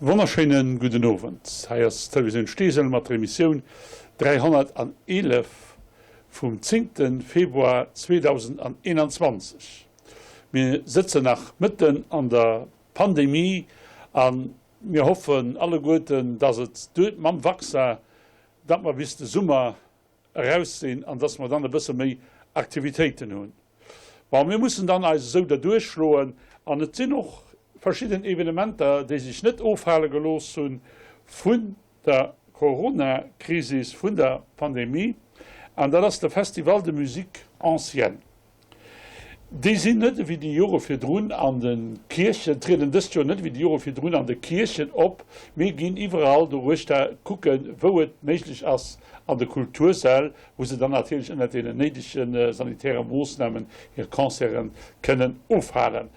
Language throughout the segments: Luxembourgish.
Wonnerschéinen gudden Owend. Hei ass d'Televisioun Steesel mat der Emissioun 311 vum 10 Februar 2021. Mir sëtzen nach mëtten an der Pandemie a mir hoffen alleguerten, dass et mam Vaccin, datt mer bis de Summer eraus sinn an dass mer dann e bësse méi Aktivitéiten hunn. Bon, mir mussen dann eis esou derduerch schloen an et sinn och verschidden Evenementer, déi sech net ofhale gelooss hu vun der Coronakrisis, vun der Pandemie, an dat ass de Festival de musique ancienne. Déi sinn net ewéi déi Jore virdrun an de Kierchen, trieden dëst Joer net ewéi déi Jore virdrun an de Kierchen op, mee ginn iwwerall doruechter kucken, wou et méiglech ass, an de Kultursäll, wou se dann natierlech ënnert deenen néidege sanitäre Moossnamen hir Concerte kënnen ofhalen.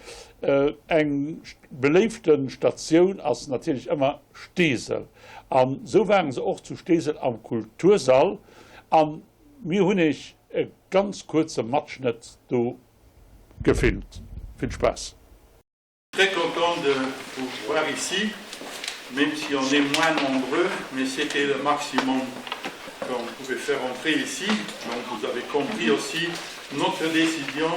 Eng beléifte Statioun ass natierlech ëmmer Steesel. An esou ware se och zu Steesel am Kultursall. An mir hunn Iech e ganz kuerze Matschnëtt do gefilmt. Vill Spaass! Très content de vous voir ici, même si on est moins nombreux, mais c'était le maximum qu'on pouvait faire entrer ici. Donc vous avez compris aussi notre décision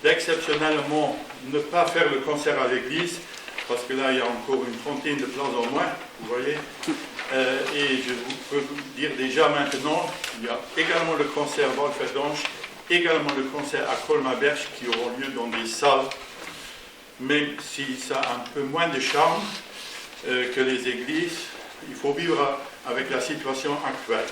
d'exceptionnellement ne pas faire le concert à l'église, parce que là il y a encore une trentaine de places en moins, vous voyez. Euh, et je vous peux vous dire déjà maintenant, il y a également le concert Wolferdange, également le concert à Colmaberge qui auront lieu dans des salles, même si ça a un peu moins de charme euh, que les églises, il faut vivre avec la situation actuelle.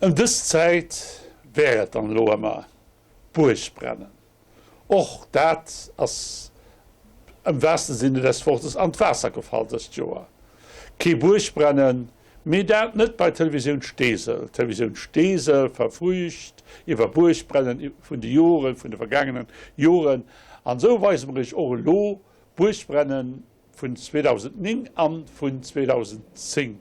Ëm dës Zäit wär et dann elo ëmmer Buergbrennen. Och dat ass im wahrsten Sinne des Wortes an d'Waasser gefall dëst Joer. Kee Buergbrennen, mee dat net bei Televisioun Steesel. Televisioun Steesel verfügt iwwer Buergbrennen vun de Joren, vun de vergaangenen Joren. An esou weise mer iech och elo Buergbrennen vun 2009 an vun 2010.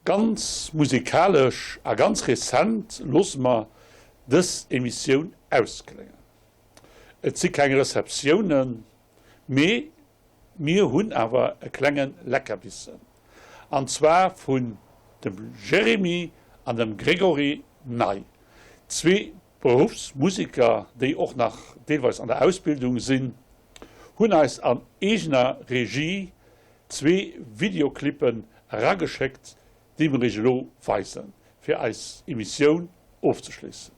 Ganz musikalesch a ganz rezent loosse mer dës Emissioun auskléngen. Et si keng Receptiounen, mee mir hunn awer e klenge Leckerbissen, an zwar vun dem Jérémy an dem Grégory Ney, zwee Beruffsmusiker, déi och nach deelweis an der Ausbildung sinn, hunn eis an eegener Regie zwee Videoclippen erageschéckt, déi mir iech elo weisen, fir eis Emissioun ofzeschléissen.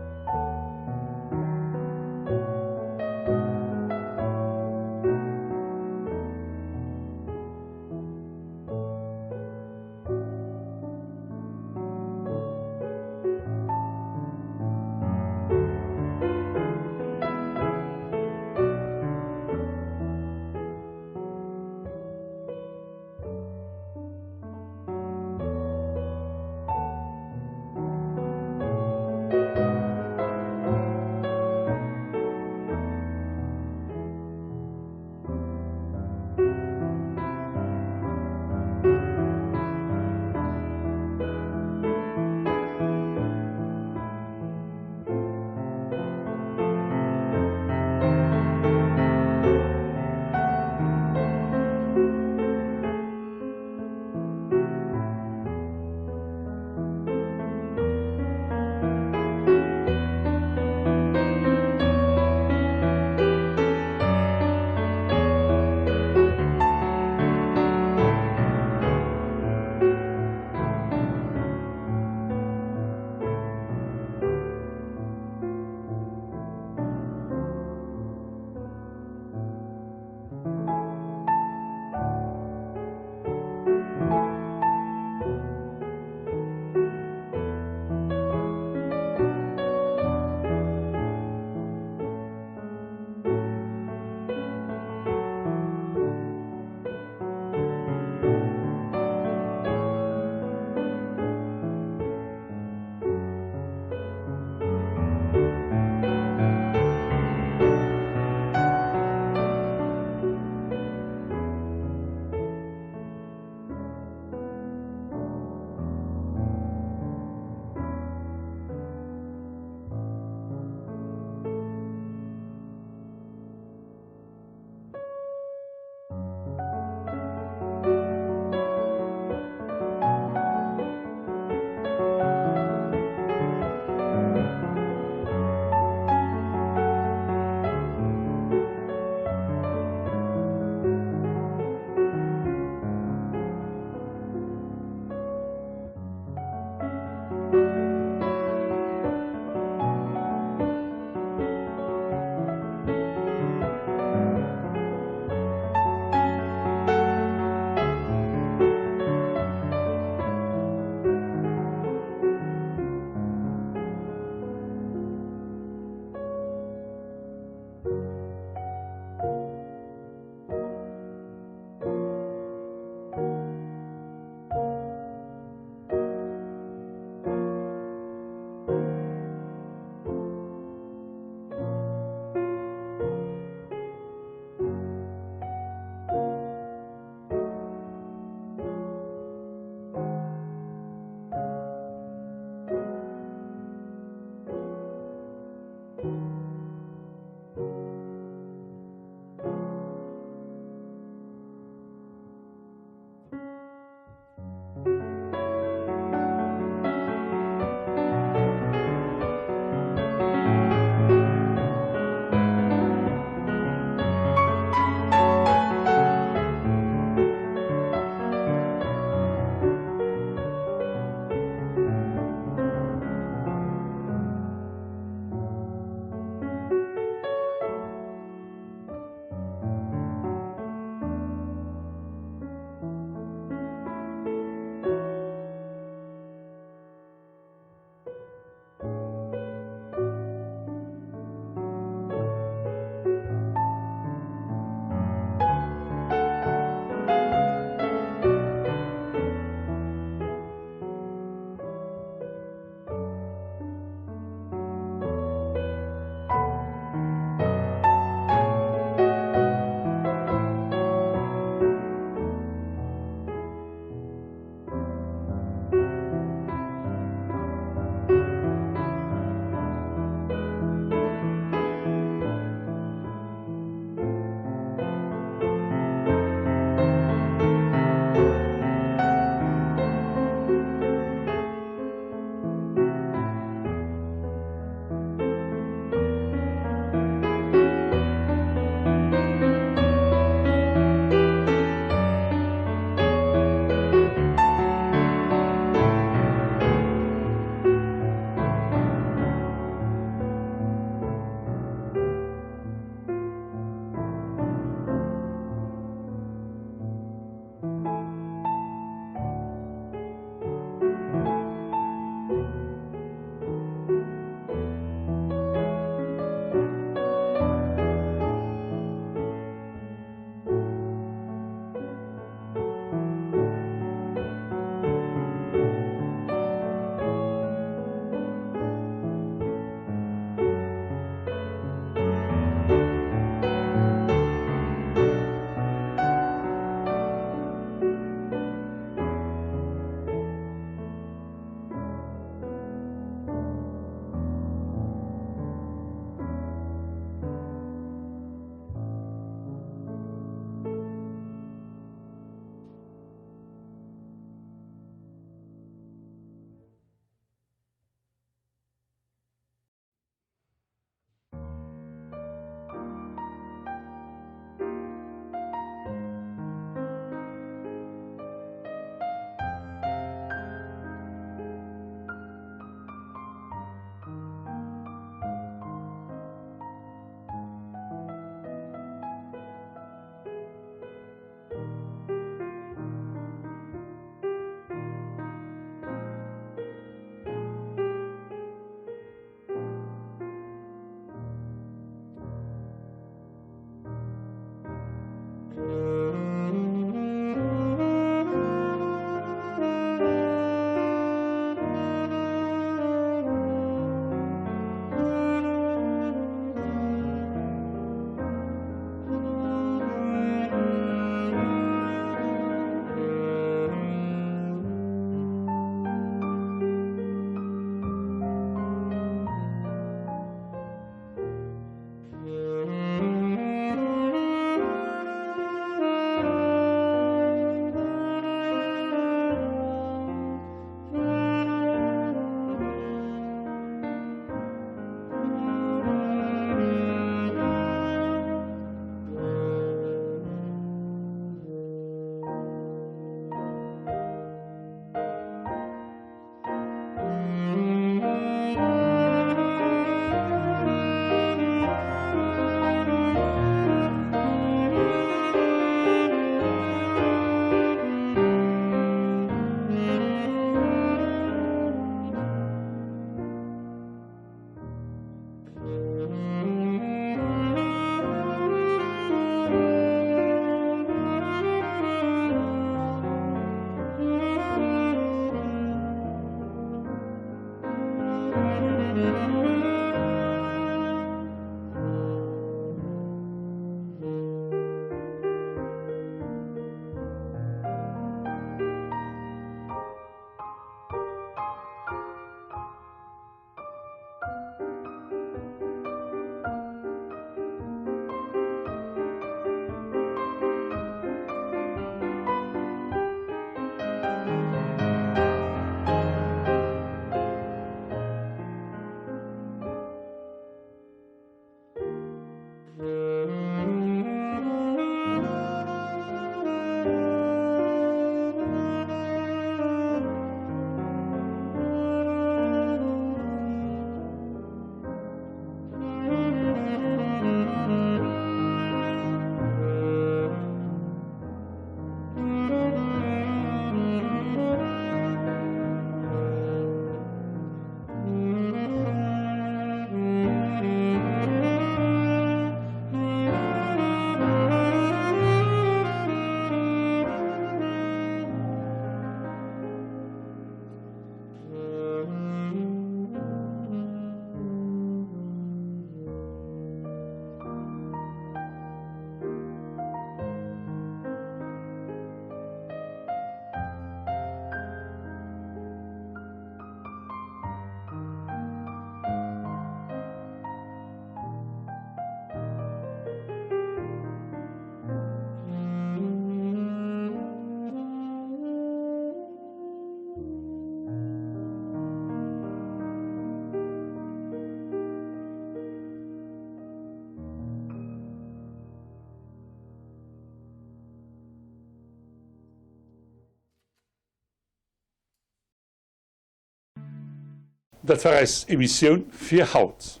Dat war eis Emissioun fir haut.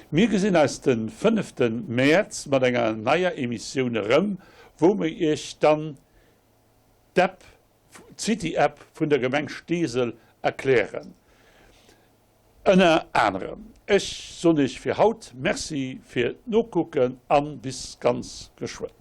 Mir gesinn eis de fënnefte Mäerz mat enger neier Emissioun erëm, wou mir iech dann d'App, d'City App vun der Gemeng Steesel erklären. Ënner anerem. Ech soen iech fir haut Merci fir d'Nokucken an bis ganz geschwënn.